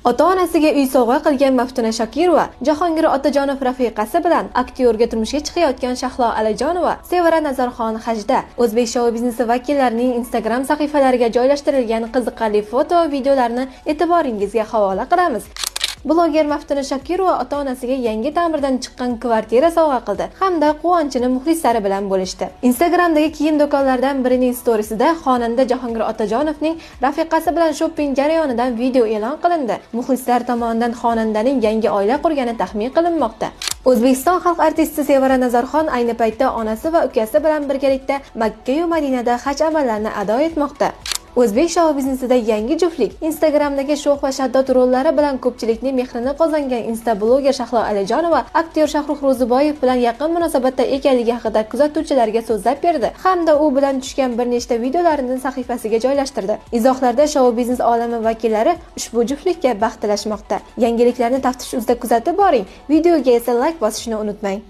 Ota-onasiga uy sovg'a qilgan Maftuna Shokirova, Jahongir Otajonov rafiqasi bilan aktyorga turmushga chiqayotgan Shahlo Alijonova, Sevara Nazarxon hajda. O'zbek shou biznesi vakillarining Instagram sahifalariga joylashtirilgan qiziqarli foto va videolarni e'tiboringizga havola qilamiz. Bloger Maftuna Shokirova ota-onasiga yangi ta'mirdan chiqqan kvartira sovg'a qildi hamda quvonchini muxlislari bilan bo'lishdi. Instagramdagi kiyim do'konlaridan birining storiesida xonanda Jahongir Otajonovning rafiqasi bilan shopping jarayonidan video e'lon qilindi. Muxlislar tomonidan xonandaning yangi oila qurgani taxmin qilinmoqda. O'zbekiston xalq artisti Sevara Nazarxon ayni paytda onasi va ukasi bilan birgalikda Makka yu Madinada haj amallarini ado etmoqda. O'zbek shou biznesida yangi juftlik. Instagramdagi sho'x va shaddod rollari bilan ko'pchilikning mehrini qozongan insta-bloger Shahlo Alijonova aktyor Shahrux Ro'ziboyev bilan yaqin munosabatda ekanligi haqida kuzatuvchilarga so'zlab berdi hamda u bilan tushgan bir nechta videolarini sahifasiga joylashtirdi. Izohlarda shou biznes olami vakillari ushbu juftlikka baxt tilashmoqda. Yangiliklarni Taftish uzda kuzatib boring. Videoga esa like bosishni unutmang.